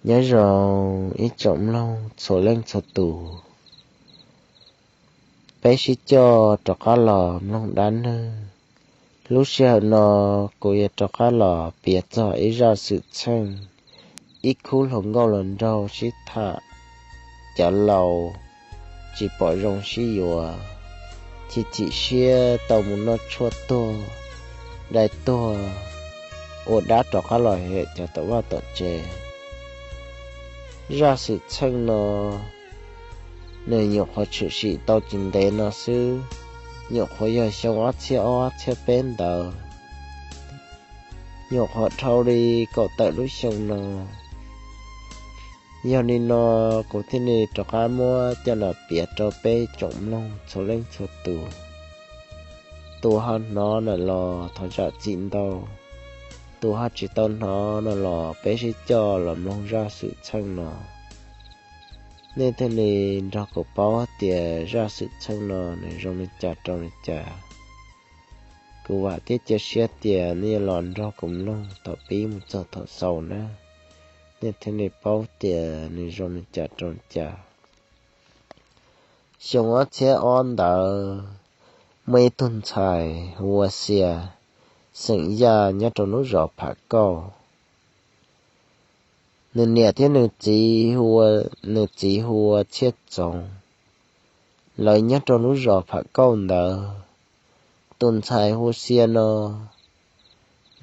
Nyob zoo ib tsoom mloog txhua leej txhua tus, peb sib coj rov qab los mloog dab neeg. Lub sij hawm no kuv yuav rov qab los piav txog ib zaj xwm txheej, ib khub hluas nkauj hluas nraug sib tham, cov laus tsis pom zoo sib yuav, chim chim siab tau mus noj tshuaj tuag, dai tuag, ua dab rov qab los hem cov tom vaj tom tsev. Zaj xwm txheej no nws nyuam qhuav tshwm sim tau tsis ntev no xwb, nyuam qhuav yog xyoo ob txhiab ob txhiab peb ntawd, nyuam qhuav dhau li kaum tawm lub xyoo no. Yog li no kuv thiaj li rov qab muab coj los piav rau peb tsoom mloog txhua leej txhua tus. Tus ho hnov no los thov zam txim ntau, tus ho tsis tau hnov no los peb sib coj los mloog zaj xwm txheej no, nej thiaj li nrog kuv paub tias zaj xwm txheej no nws zoo li cas rau li cas. Kuv vam thiab cia siab tias nej los nrog kuv mloog thaum pib mus txog thaum xaus na, nej thiaj li paub tias nws zoo li cas rau li cas. Xyoo ob txhiab ob ntawd, muaj ib tug ntxhais hu ua Xia, xeem Yaj, nyob rau lub zos Pham Kauj. Nws niam thiab nws txiv hu ua, nws txiv hu ua Txhiaj Txoov, lawv nyob rau lub zos Pham Kauj ntawd. Tus ntxhais hu Xia no,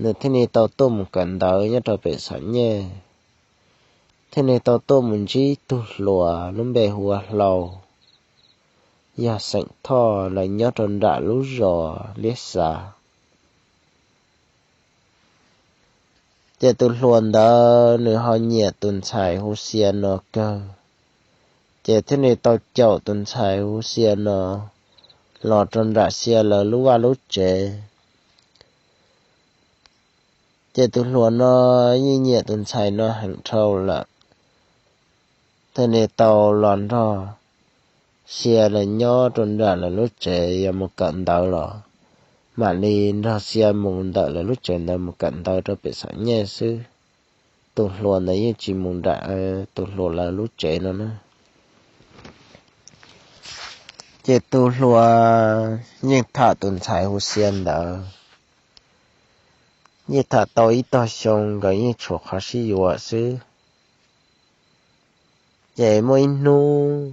nws thiaj li tau tuaj mus kawm ntawv nyob rau pem Xam Nyej, thiaj li tau tuaj mus ntsib tug hluas lub npe hu ua Hlau, yog xeem Thoj, lawv nyob rau nram lub zos Liab Xav. Ces tus hluas ntawd nws ho nyiam tus ntxhais hu Xia no kawg, ces thiaj li tau caum tus ntxhais hu Xia no los rau nram Xia lawv lub vaj lub tsev. Ces tus hluas no yeej nyiam tus ntxhais no heev dhau lawm, thiaj li tau los nrog Xia lawv nyob rau nram lawv lub tsev, yog mus kawm ntawv los mam li nrog Xia mus ntawm lawv lub tsev ntawd mus kawm ntawv rau pem Xam Nyej xwb. Tus hluas ntawd yeej tsis mus nram tus hluas lawv lub tsev no na. Ces tus hluas yeej tham tus ntxhais hu Xia ntawd, yeej tham tau ib tog xyoo nkawd yeej tshuav qhov sib yuav xwb. Ces muaj ib hnub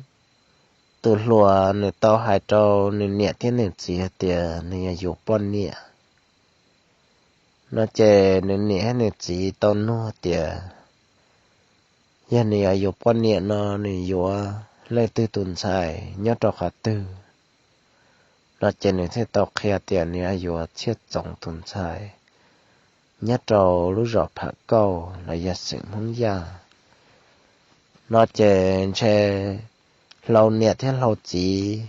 tus hluas nws tau hais rau nws niam thiab nws txiv hais tias nws yog yuav poj niam no, ces nws niam thiab nws txiv tau nug tias yog nws yog yuav poj niam no nws yuav leej twg tus ntxhais nyob rau qhov twg no, ces nws thiaj tau qhia tias nws yuav Txhiaj Txoov tus ntxhais nyob rau lub zos Pham Kauj los yog xeem Hmoob Yaj no. Ces ntshe Hlau niam thiab Hlau txiv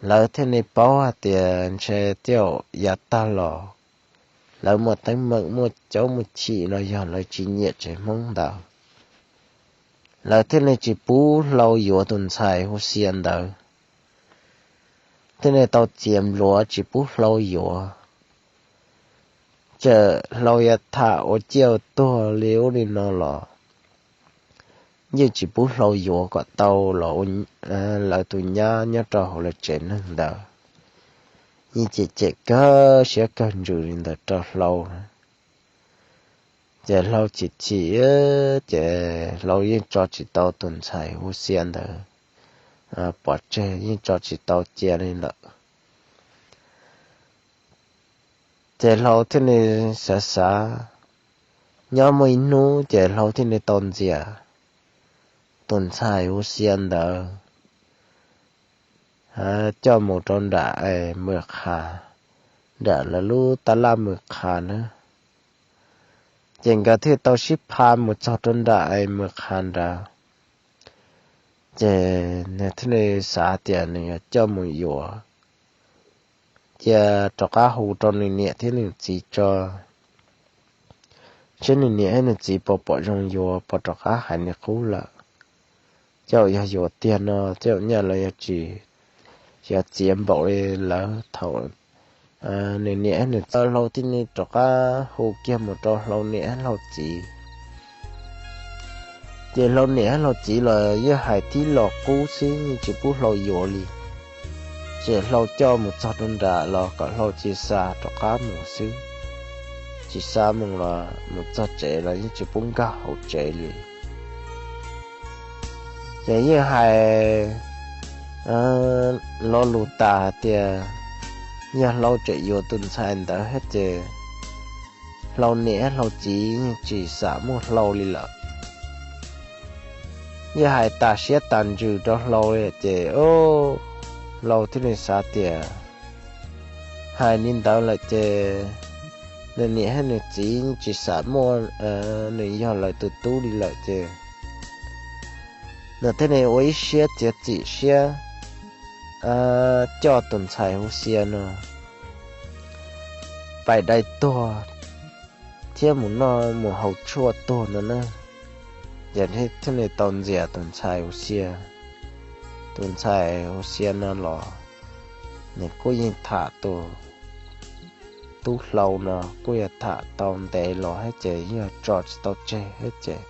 lawv thiaj li paub hais tias ntshe tej zaum yav tag los lawv muaj teeb meem muaj caub muaj chim no yog lawv tsis nyiam tsev Hmoob ntawd, lawv thiaj li tsis pub Hlau yuav tus ntxhais hu Xia ntawd, thiaj li tau txiav npluav tsis pub Hlau yuav. Txawm Hlau yuav tham ua ciaj ua tuag li ub li no los yeej tsis pub Hlau yuav kom tau los ua lawv tus nyab nyob rau hauv lawv tsev neeg ntawd. Yeej cem cem kawg siab kawg ntsws li ntawd rau Hlau. Ces Hlau chim chim, ces Hlau yeej tso tsis tau tus ntxhais hu Xia ntawd pov tseg, yeej tso tsis tau cia li lawm. Ces Hlau thiaj li xav xav, nyob muaj ib hnub ces Hlau thiaj li tau ntxias tus ntxhais hu Xia ntawd coj mus rau nram es Mws Qha, nram lawv lub tab laj Mws Qha na. Ces nkawd thiaj tau sib pha mus txog rau nram es Mws Qha nrad. Ces nws thiaj li xav tias nws yuav coj mus yuav, cia rov qab hu rau nws niam thiab nws txiv tso, seb nws niam thiab nws txiv puas pom zoo yuav, puas rov qab hais nws qub lawm. Caum yog yuav tiag no caum nyaj lawv yuav tsis, yuav txiav npaum li lawv thaum nws niam thiab nws txiv. Hlau thiaj li rov qab hu kiag mus rau Hlau niam thiab Hlau txiv. Ces Hlau niam Hlau txiv los yeej hais tib lo qub xwb, yeej tsis pub Hlau yuav li. Ces Hlau coj mus txog rau nram los kom Hlau cia li xa rov qab mus xwb, tsis xa mus los mus txog tsev los yeej tsis pub nkag hauv tsev li. Ces yeej hais lo lus tas hais tias yog Hlau tseem yuav tus ntxhais ntawd thiab ces Hlau niam Hlau txiv yeej tsis xam muaj Hlau li lawm. Yeej hais tas siab tas ntsws rau Hlau li ces Hlau thiaj li xav tias hais li ntawd lawm ces nws niam thiab nws txiv tsis xam muaj nws yog lawv tus tub li lawm ces nws thiaj li ua ib siab txiav txim siab coj tus ntxhais hu xia no pais dai tuag thiab mus noj mus haus tshuaj tuag no na. Ces thiaj li tau ntxias tus ntxhais hu xia. Tus ntxhais hu xia no los nws kuj yeej tham tus tub Hlau no kuj yog tham tau ntev los thiab ces yeej tso tsis tau tseg thiab ces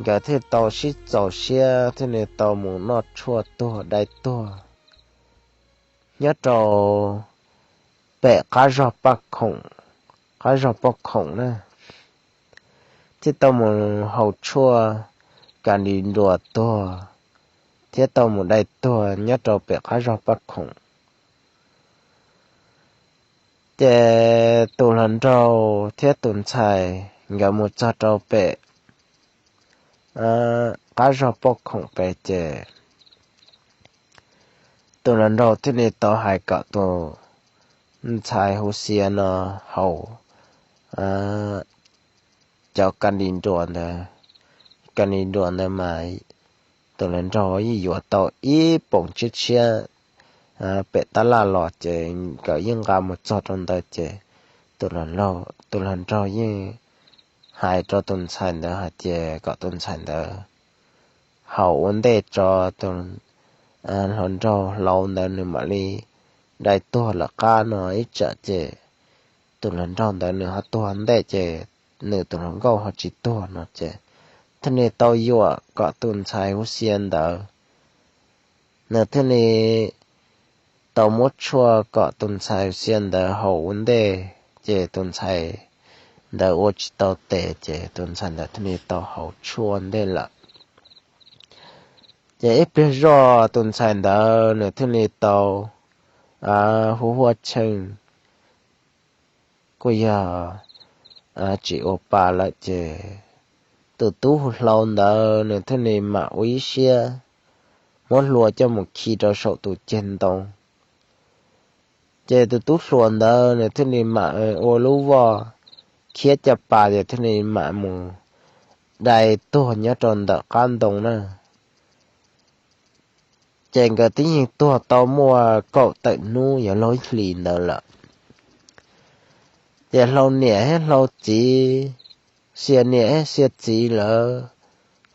nkawd thiaj tau sib txaus siab thiaj li tau mus noj tshuaj tuag dai tuag nyob rau pem qab zog paj khoom, qab zog paj khoom na, thiab tau mus haus tshuaj ka li nruas tuag thiab tau mus dai tuag nyob rau pem qab zog paj khoom. Ces tus hluas nraug thiab tus ntxhais nkawd mus txog rau pem qab zog paj khoom pem ces tus hluas nraug thiaj li tau hais kom tus ntxhais hu xia no haus cov ka li nruas ntawd. Ka li nruas ntawd mas tus hluas nraug yeej yuav tau ib poom tshiab tshiab pem tab laj los ces nkawd yeej nqa mus txog rau ntawd ces tus hluas nraug yeej hais rau tus ntxhais ntawd hais tias kom tus ntxhais ntawd haus ua ntej tso. Tus hluas nraug Hlau ntawd nws mam li dai tuag lawm qab no ib tsam ces tus hluas nraug ntawd nws ho tuag ntej ces nws tus hluas nkauj ho tsis tuag no ces thiaj li tau yuam kom tus ntxhais hu xia ntawd, nws thiaj li tau muab tshuaj kom tus ntxhais hu xia ntawd haus ua ntej ces tus ntxhais ntawd ua tsis tau tes ces tus ntxhais ntawd thiaj li tau haus tshuaj ua ntej lawm. Ces ib pliag zoj tus ntxhais ntawd nws thiaj li tau hu huaj cheej kuj yog tsis ua pa lawm ces tus tub hu Hlau ntawd nws thiaj li mam ua ib siab muab hlua coj mus khi rau saum tus ceg ntoo. Ces tus tub hluas ntawd nws thiaj li mam ua lub voj khiab caj pas ces thiaj li mam mus dai tuag nyob rau ntawm qab ntoo na. Ces nkawd twb yeej tuag tau muaj kaum tawm hnub yuav luag ib hlis ntawd lawm. Ces Hlau niam thiab Hlau txiv, Xia niam thiab Xia txiv lawv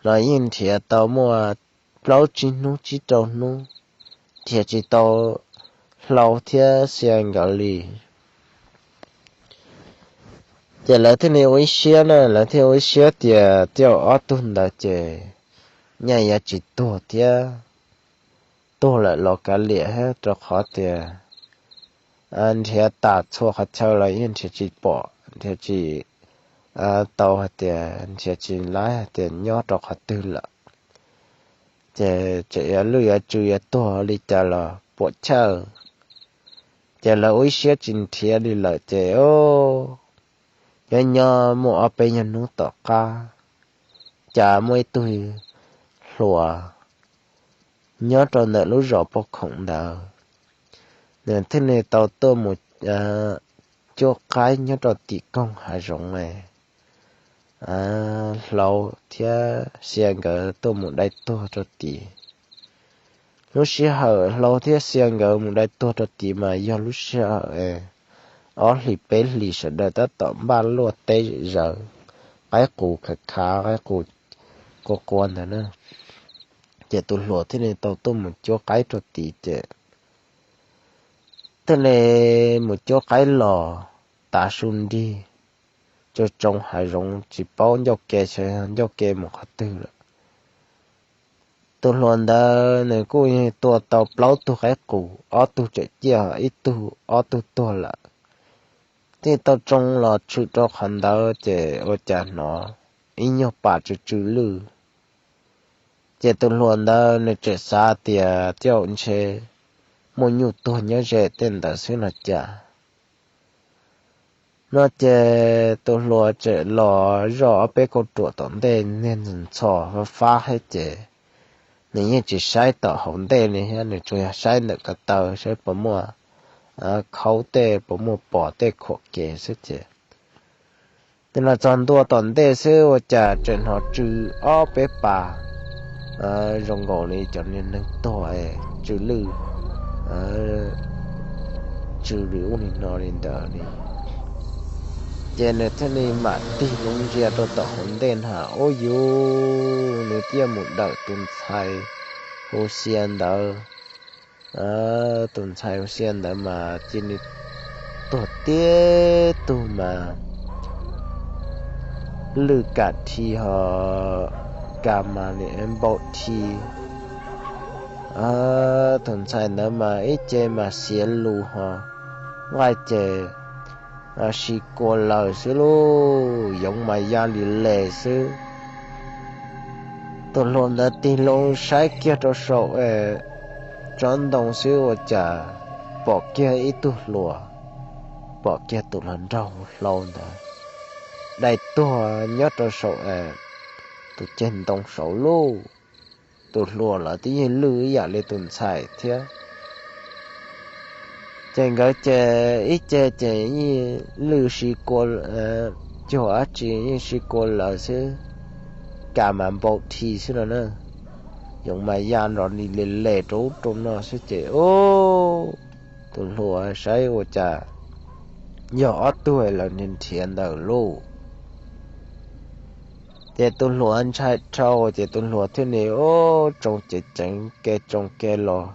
los yeej nrhiav tau muaj plaub tsib hnub tsib rau hnub, nrhiav tsis tau Hlau thiab Xia nkawd li. Ces lawv thiaj li ua ib siab na, lawv thiaj ua ib siab tias tej zaum ob tug ntawd ces nyaj yuav tsis tuag thiab, tuag lawm los kav liam thiab, rau qhov tias nrhiav tas txhua qhov chaw los yeej nrhiav tsis pom, nrhiav tsis tau hais tias nrhiav tsis laib hais tias nyob rau qhov twg lawm. Ces tseem yuav luj yuav tsw yuav tuag li cas los puam chawj. Ces lawv ua ib siab tsis nrhiav li lawm ces nyob nyob muaj ob peb nyuag hnub tom qab, cas muaj ib tug hluas nyob rau ntawm lub zos poj khoom ntawd, nws thiaj li tau tuaj mus cuab qaib nyob rau tim koog hav zoov. Hlau thiab Xia nkawd tuaj mus dai tuag rau tid. Lub sij hawm Hlau thiab Xia nkawd mus dai tuag rau tid mas yog lub sij hawm ob hlis peb hlis sawv daws tab tom npaj luaj teb zawv, qaib qus khav khav, qaib qus qua qua ntawd na. Ces tus hluas thiaj li tau tuaj mus cuab qaib rau tid ces thiaj li mus cuab qaib los tav su nrig, tsoo tsoo hav zoov tsis paub ncauj ke sawv ncauj ke mus qhov twg lawm. Tus hluas ntawd nws kuj tua tau plaub tug qaib qus, ob tug tseem ciaj, ib tug ob tug tuag lawm. Thiaj tau tsoo los tshwm rau qhov ntawd ces ua cas hnov ib nyuag pas tsw tsw lwj. Ces tus hluas ntawd nws tseem xav tias tej zaum ntshe muaj nyuj tuag nyob ze tej ntawd xwb no cas. No ces tus hluas tseem los zoj ob peb kauj ruam tom ntej niag ntxhov fab fab thiab ces nws yeej tsis saib tom hauv ntej li thiab, nws tsuas yog saib ntawm ko taw saib puas muaj khaub tej, puas muaj pos tej khuam kev xwb ces nws los txog ntua tom ntej xwb ua cas tseem hnov tsw ob peb pas zoo nkaus li cov niag neeg tuag, tsw lwj, tsw li ub li no li ntawd li. Ces nws thiaj li mam tig loo ntsia rau tom hauv ntej na, ub yus, nws thiaj mus dawm tus ntxhais hu xia ntawd. Tus ntxhais hu xia ntawd mas cia li tuag tib tug mas lwj kam thi ho kam mas li npaum thi. Tus ntxhais ntawd mas ib ce mas xiav lus ho nqaij ces si kua lawm xwb lauj, yoov mas ya li les xwb. Tus hluas ntawd tig loo saib kiag rau saum tsob ntoo xwb ua cas pom kiag ib tug hluas, pom kiag tus hluas nraug hlau ntawd dai tuag nyob rau saum tus ceg ntoo saud lauj. Tus hluas los twb yeej lwj ib yam li tus ntxhais thiab. Ces nkawd ces ib ce ces yeej lwj si kua, cuag dab tsi yeej si kua lawm xwb, kam mas npaum thi xwb no na. Yoov mas ya nrov li le le rau ub rau no xwb ces ub, tus hluas saib ua cas yog ob tug lawv nrhiav nrhiav ntawd lauj. Ces tus hluas ntshai dhau ces tus hluas thiaj li ub tsoo ceev ceev ke tsoo ke los,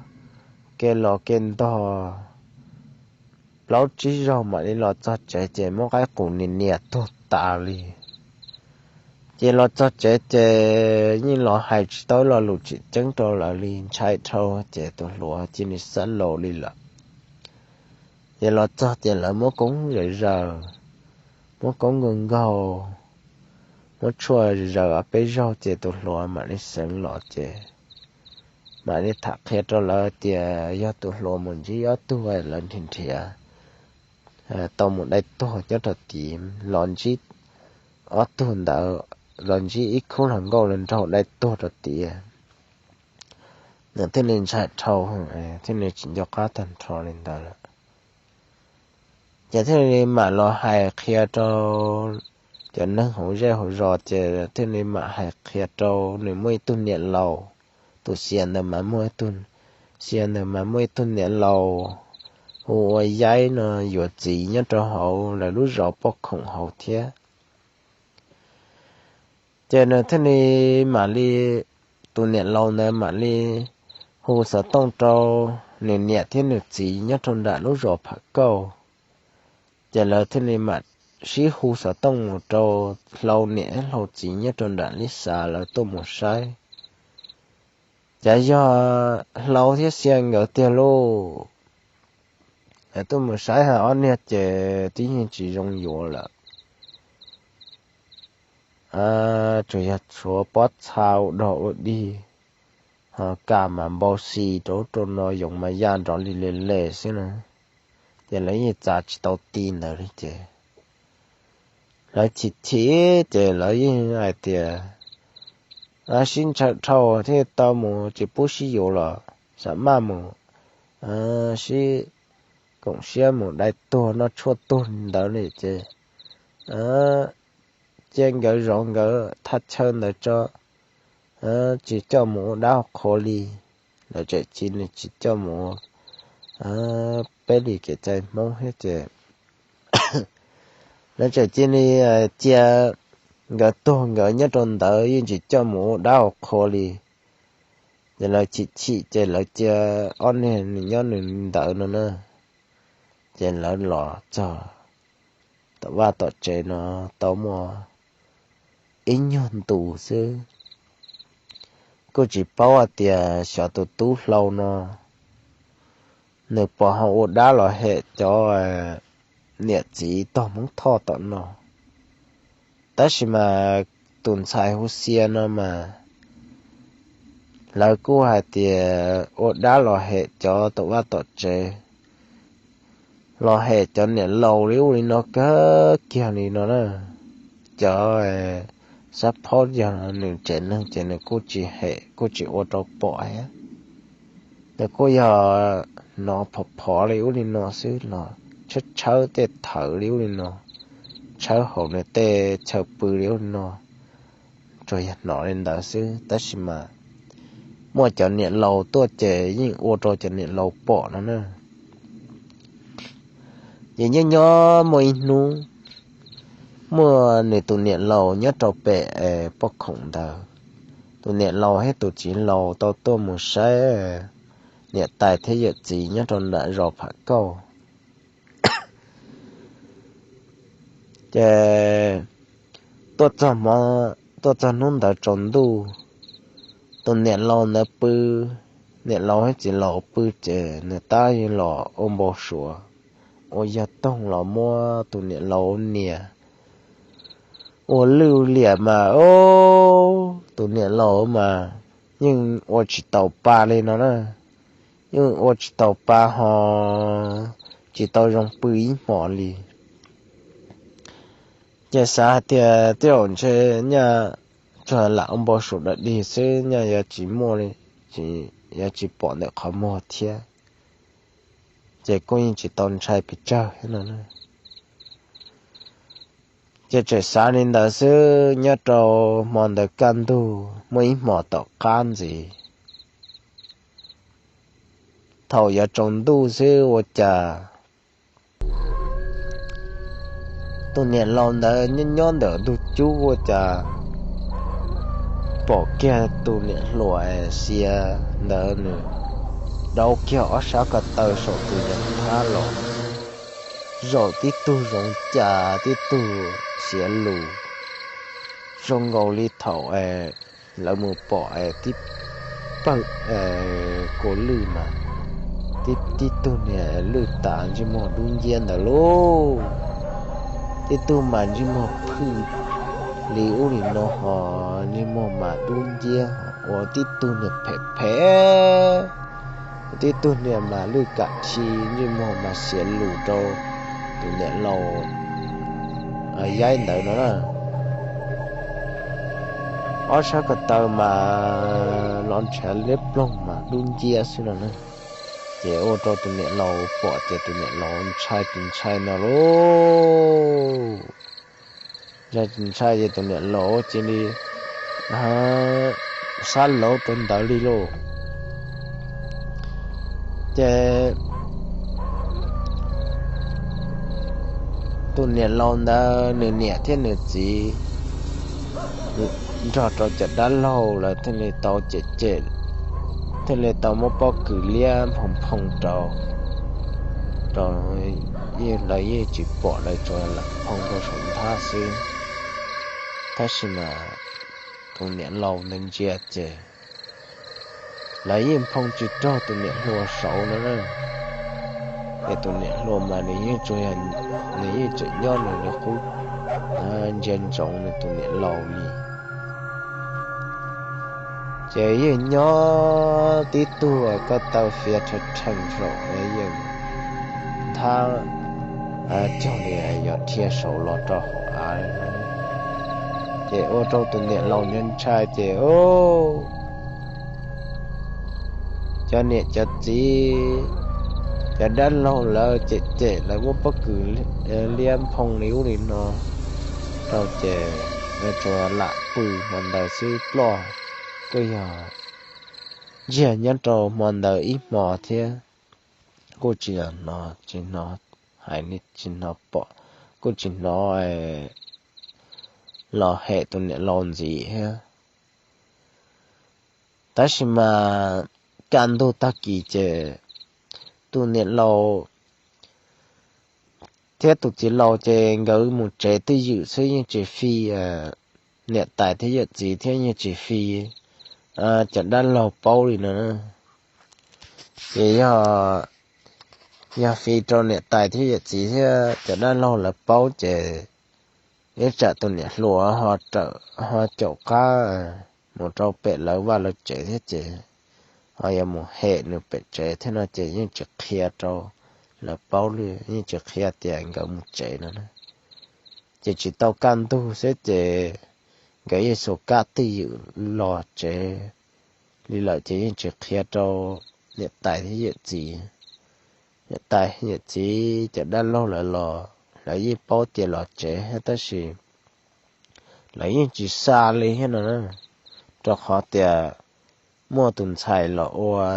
ke los ke ntog plaub tsib zaug mam li los txog tsev ces muab qaib qus nias nias tuag tas li. Ces los txog tsev ces yeej los hais tsis tau lo lus tseem ceeb rau lawv li, ntshai dhau ces tus hluas cia li xav laus li lawm. Ces los txog ces lawv muab koob zom zaws, muab koob nkaug nkaug, muab tshuaj zaws ob peb zaug ces tus hluas mam li seev los ces mam li tham qhia rau lawv tias yog tus hluas mus ntsib ob tug lawv nrhiav nrhiav tau mus dai tuag nyob rau tid los ntsib ob tug ntawd, los ntsib ib khub hluas nkauj los nraug dai tuag rau tid. Nws thiaj li ntshai dhau, thiaj li tsis nco qab tag nrho li ntawd lawm. Ces thiaj li mam los hais qhia rau cov neeg hauv zej hauv zos ces thiaj li mam hais qhia rau nws muaj ib tug niam laus, tus xia ntawd mas muaj ib tug, xia ntawd mas muaj ib tug niam laus hu ua Yaib no yuav txiv nyob rau hauv lawv lub zos poj khoom hauv thiab. Ces nws thiaj li mam li, tus niam laus ntawd mam li hu xov tooj rau nws niam thiab nws txiv nyob rau nram lub zos Pham Kauj. Ces lawv thiaj li mam sib hu xov tooj mus rau hlau niam hlau txiv nyob rau nram Lib Xav lawv tuaj mus saib. Ces yog hlau thiab xia nkawd tiag lauj. Lawv tuaj mus saib hais ob niag ces twb yeej tsis zoo yuav lawm. Tsuas yog tshuav pob txha ua dog ua dig, ho kam mas npau xi rau ub rau no, yoov mas ya nrov li le le xwb na. Ces lawv yeej txav tsis tau ti ntawd li ces lawv chim chim ces lawv yeej hais tias sib ntshaw dhau thiaj tau mus tsis pub sib yuav los xam maj mus sib koom siab mus dai tuag noj tshuaj tuag li ntawd li ces cia nkawd zov nkawd thaj chaw ntawd tso, tsis coj mus ua dab ua qhua li. Lawv tseem cia li tsis coj mus ua peb li kev cai Hmoob thiab ces lawv tseem cia li cia nkawd tuag nkawd nyob rau ntawd yeej tsis coj mus ua dab ua qhua li. Ces lawv chim chim ces lawv cia ob niag nws nyob nws ntawd no na. Ces lawv los txog tom vaj tom tsev no tau muaj ib nyuag ntu xwb. Kuj tsis paub hais tias xyov tus tub hlau no nws puas ho ua dab los hem cov niam txiv tog Hmoob Thoj tom no. Tab sis mas tus ntxhais hu Xia no mas lawv kuj hais tias ua dab los hem cov tom vaj tom tsev, los hem cov niam laus li ub li no kawg kiag li no na. Cov xab phaub yog nws tsev neeg ces nws kuj tsis hem kuj tsis ua rau pom thiab. Nws kuj yog hnov phov phov li ub li no xwb los tshawb tshawb tej thawv li ub li no, tshawb hauv nws tej chaw pw li ub li no, tsuas yog hnov li ntawd xwb. Tab sis mas muaj cov niam laus tuaj ces yeej ua rau cov niam laus pom no na. Ces nyob nyob muaj ib hnub, muaj nws tus niam laus nyob rau pem pob khoom ntawd. Tus niam laus thiab tus txiv laus tau tuaj mus saib niam tais thiab yawm txiv nyob rau nram zos Pham Kauj. Ces tuaj txog, tuaj txog hnub ntawd tsaus ntuj, tus niam laus ntawd pw, niam laus thiab txiv laus pw ces nws tab los ua npau suav, ua yog toog los muab tus niam laus nias ua lwj liam mas, o, tus niam laus mas yeej ua tsis taus pa li no na, yeej ua tsis taus pa ho tsis tau zoo pw ib hmos li. Ces xav hais tias tej zaum ntshe nyaj tsuas lam ua npau suav dog dig xwb, nyaj yuav tsis muaj li, yuav tsis pom ntawm qhov muag thiab, ces kuj yeej tsis tau ntshai pes tsawg no. Ces tseem xav li ntawd xwb, nyob rau hmo ntawd kaj ntug muaj ib hmos tom qab ntxiv, thaum yuav tsaus ntuj xwb ua cas tus niam laus ntawd nyob nyob ntawm ntug cub ua cas pom kiag tus niam hluas Xia ntawd nws dau kiag ob sab ko taw saum tus yas thab los, zaum tib tug zoov cas tib tug xiav lus, zoo nkaus li thaum lawv mus pom tib pawg kua lwj mas tib tib tug niag lwj tas ntsej muag dub nciab ntawd lauj. Tib tug mas ntsej muag phwj li ub li no ho ntsej muag mas dub nciab, ua tib tug niag phem phem, tib tug niag mas lwj kam thi ntsej muag mas xiav lus rau tus niam laus yaib ntawd no na. Ob sab ko taw mas los ntshav liab ploog mas dub nciab xwb no na. Ces ua rau tus niam laus pom ces tus niam laus ntshai tus ntshai no lauj. Ntshai tus ntshai ces tus niam laus cia li sab lauv rau ntawd li lauj. Ces tus niam laus ntawd nws niam thiab nws txiv nrog rau cov dab laug lawv thiaj li tau cem cem, thiaj li tau muab pob kws liab nphoo nphoo rau, rau lawv yeej tsis pom, lawv tsuas lam nphoo rau saum nthab xwb. Tab sis mas tus niam laus ntawd ntsia ces lawv yeej nphoo tsis raug tus niam hluas saud no na. Es tus niam hluas mas nws yeej tseem nyob nws li qub ntsia ntsoov nws tus niam laus li. Ces yeej nyob tib tug ko taw fiav rhe rhees saum yeej nthab cog li yuav dhia saud los rau hauv av. Ces ua rau tus niam laus ntshai ntshai ces cov niam cov txiv, cov dab laug lawv cem cem lawv muab pob kws liab nphoo li ub li no rau ces tsuas lam pw hmo ntawd xwb ploj. Kuj yog ntsiag nyob rau hmo ntawd ib hmo thiab, kuj tsis hnov, tsis hnov hais, tsis hnov pom, kuj tsis hnov los hem tus niam laus ntxiv thiab. Tab sis mas kaj ntug tag kis ces tus niam laus thiab tus txiv laus ces nkawd mus tsev twj ywm xwb, yeej tsis fi niam tais thiab yawm txiv thiab yeej tsis fi cov dab laug paub li no. Ces yog, yog fi rau niam tais thiab yawm txiv thiab cov dab laug lawv paub ces ib tsam tus niam hluas ho caum qab mus rau pem lawv vaj lawv tsev thiab ces ho yuav mus hem nws pem tsev thiab no ces yeej tsis qhia rau lawv paub li, yeej tsis qhia tias nkawd mus tsev no na. Ces tsis tau kaj ntug xwb ces nkawd yeej xuas kab twj ywm los tsev li lawm ces yeej tsis qhia rau niam tais thiab yawm txiv. Niam tais yawm txiv cov dab laug lawv los lawv yeej paub tias los tsev thiab tab sis lawv yeej tsis xa li thiab no na, rau qhov tias muaj tus ntxhais los ua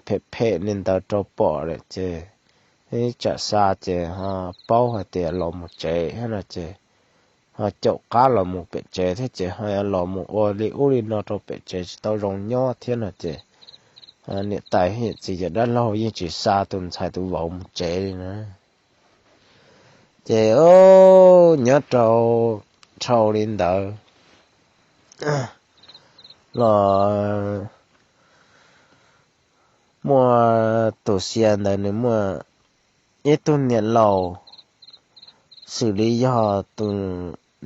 phem phem li ntawd rau pom lawm ces ib tsam xa ces ho paub hais tias los mus tsev thiab no ces ho caum qab los mus pem tsev thiab ces ho los mus ua li ub li no rau pem tsev tsis tau zoo nyob thiab no ces niam tais thiab yawm txiv cov dab laug yeej tsis xa tus ntxhais tus vauv mus tsev li na. Ces nyob rau dhau li ntawd los muaj tus Xia ntawd nws muaj ib tug niam laus, xws li yog tus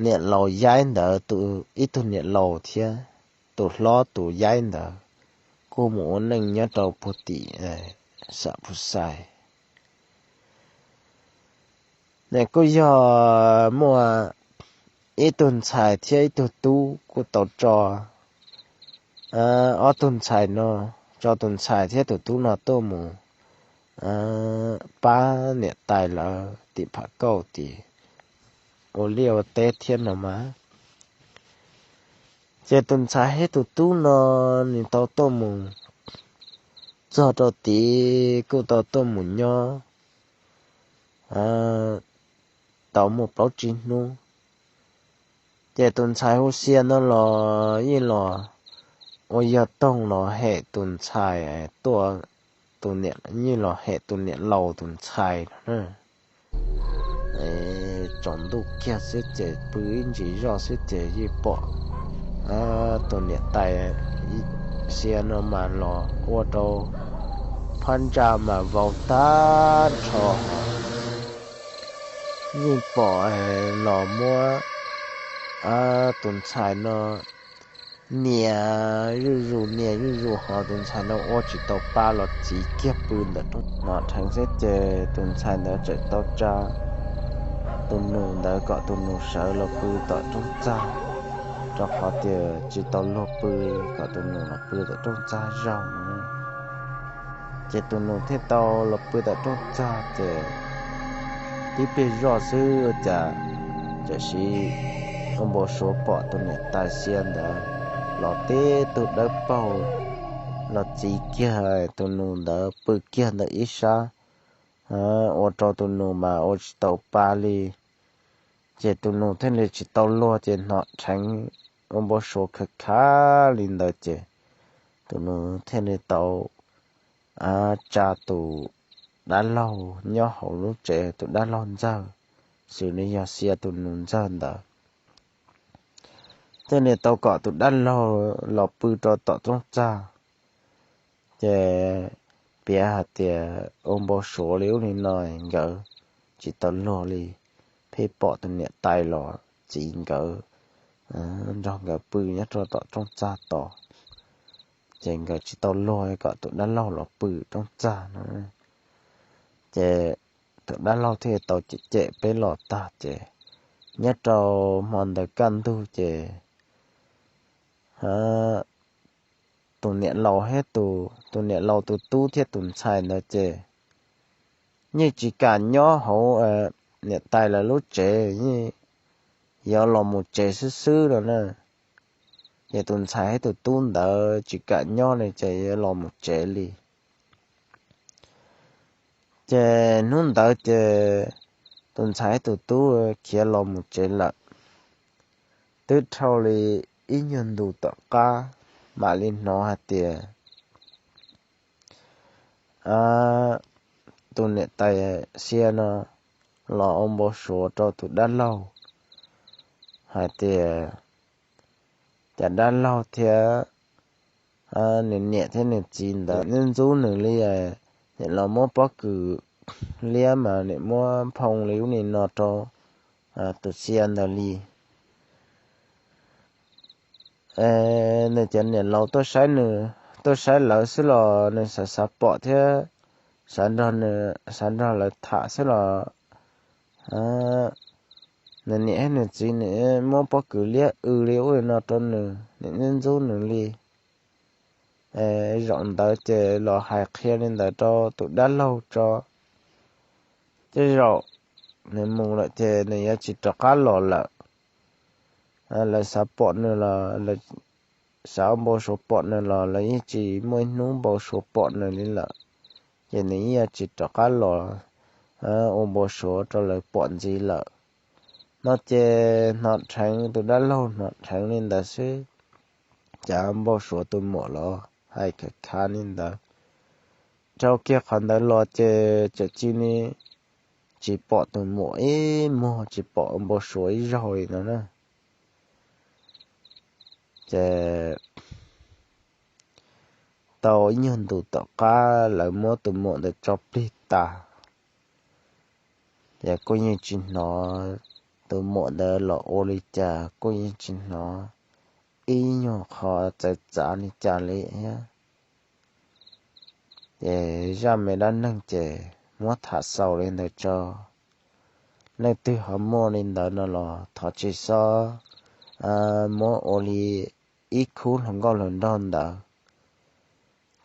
niam laus yaib ntawd tus, ib tug niam laus thiab tus hlob tus yaib ntawd kuj mus ua neej nyob rau puag tim Xam Phu Xais. Nws kuj yog muaj ib tug ntxhais thiab ib tug tub kuj tau tso ob tug ntxhais no, tso tus ntxhais thiab tus tub no tuaj mus pab niam tais lawv tim Pham Kauj tim ua liaj ua teb thiab no mas. Ces tus ntxhais thiab tus tub no nws tau tuaj mus txog rau tid kuj tau tuaj mus nyob tau muaj plaub tsib hnub. Ces tus ntxhais hu Xia no los yeej los ua yog toog los hem tus ntxhais tuaj, tus niam, yeej los hem tus niam laus tus ntxhais no na. Tsaus ntuj kiag xwb ces pw ib ntsis zoj xwb ces yeej pom tus niam tais Xia no mas los ua rau phab ntsa mas vau tag nrho. Yeej pom los muab tus ntxhais no nias zuj zus nias zuj zus ho tus ntxhais no ua tsis tau pa los txiv kiag pw ntawm rooj no dheev xwb ces tus ntxhais ntawd txawm tau tsa tus nus ntawd kom tus nus sawv los pw tom rooj txag, rau qhov tias tsis tau luag pw, kom tus nus los pw tom rooj txag zaug. Ces tus nus thiaj tau los pw tom rooj txag ces tib pliag zoj xwb cas tam sim ua npau suav pom tus niam tais Xia ntawd los tib tug dawb paug los txiv kiag tus nus ntawd pw kiag ntawm ib sab, ua rau tus nus mas ua tsis tau pa li. Ces tus nus thiaj li tsis tau luag ces hnov dheev ua npau suav khav khav li ntawd ces tus nus thiaj li tau tsa tus dab laug nyob hauv lub tsev, tus dab laug ntxawg, xws li yog Xia tus nus ntxawg ntawd, thiaj li tau kom tus dab laug los pw rau tom rooj txag. Ces piav hais tias ua npau suav li ub li no nkawd tsis tau luag li, pheej pom tus niam tais los txiv nkawd nrog nkawd pw nyob rau tom rooj txag tod. Ces nkawd tsis tau luag kom tus dab laug los pw rooj txag no. Ces tus dab laug thiaj tau cem cem peb los tag ces nyob rau hmo ntawd kaj ntug ces tus niam laus thiab tus, tus niam laus tus tub thiab tus ntxhais ntawd ces yeej tsis kam nyob hauv niam tais lawv lub tsev, yeej yuav los mus tsev xwb xwb no na. Ces tus ntxhais thiab tus tub ntawd tsis kam nyob li ces yuav los mus tsev li. Ces hnub ntawd ces tus ntxhais thiab tus tub khiav los mus tsev lawm. Twb dhau li ib nyuag ntus tom qab mam li hnov hais tias tus niam tais Xia no los ua npau suav rau tus dab laug hais tias, cas dab laug thiab nws niam thiab nws txiv ntawd ntxub nws li, nim los muab pob kws liab mas nim muab nphoo li ub li no rau tus xia ntawd li. Nws cov niam laus tuaj saib nws, tuaj saib lawv xwb los nws xav xav pom thiab xav nrog nws, xav nrog lawv tham xwb los nws niam thiab nws txiv nim muab pob kws liab w li ub li no rau nws, nim ntxub nws li. Zaum ntawd ces los hais qhia li ntawd rau tus dab laug tso. Tej zaum nws mus lawm ces nws yuav tsis rov qab los lawm. Lawv xav pom nws los, xav ua npau suav pom nws los lawv yeej tsis muaj ib hnub npau suav pom nws li lawm. Ces nws yeej yuav tsis rov qab los ua npau suav rau lawv pom ntxiv lawm. No ces hnov dheev, tus dab laug hnov dheev li ntawd xwb, cas npau suav tus muam los hais khav khav li ntawd. Dhau kiag qhov ntawd los ces txawm cia li tsis pom tus muam ib muag, tsis pom npau suav ib zaug li no na. Ces tau ib nyuag ntus tom qab lawv muab tus muam ntawd tso plig tas, ces kuj yeej tsis hnov tus muam ntawd los ua li cas, kuj yeej tsis hnov ib nyuag qho txawv txav li cas li thiab. Ces zaj me dab neeg ces muab tham xaus li ntawd tso. Leej twg ho muaj li ntawd no los thov tsis xob muab ua li ib khub hluas nkauj hluas nraug ntawd.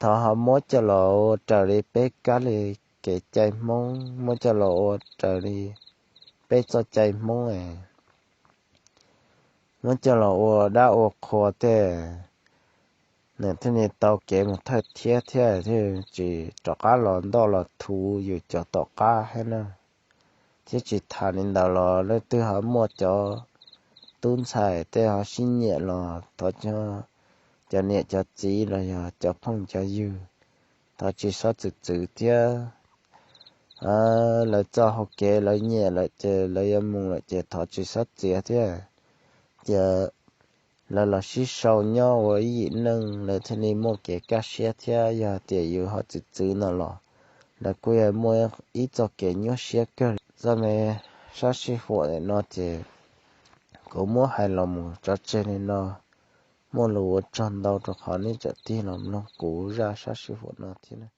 Thov ho muab coj los ua raws li peb kab li kev cai Hmoob, muab coj los ua raws li peb txoj cai Hmoob, muab coj los ua dab ua qhua tej, nws thiaj li tau kev mus thawj thiab, thiab thiaj tsis rov qab los ntoj los thuv yus cov tom qab thiab na. Thiab tsis tas li ntawd los leej twg ho muaj cov tub ntxhais tej ho sib nyiam los thov cov niam cov txiv los yog cov phooj cov ywg, thov tsis xob txwv txwv thiab. Lawv txoj hau kev lawv nyiam lawm ces lawv yuav mus lawm ces thov tsis xob txiav thiab. Cia lawv los sib sau nyob ua ib yim neej lawv thiaj li muaj kev kaj siab thiab. Yog tias yus ho txwv txwv no los lawv kuj yuav muaj ib txoj kev nyuaj siab kawg. Txoj me sab sij huam no ces kuv muab hais los mus tso tseg li no. Muaj lus ua tsaug ntau rau qhov nej tseem tig los mloog kuv zaj sab sij huam no thiab.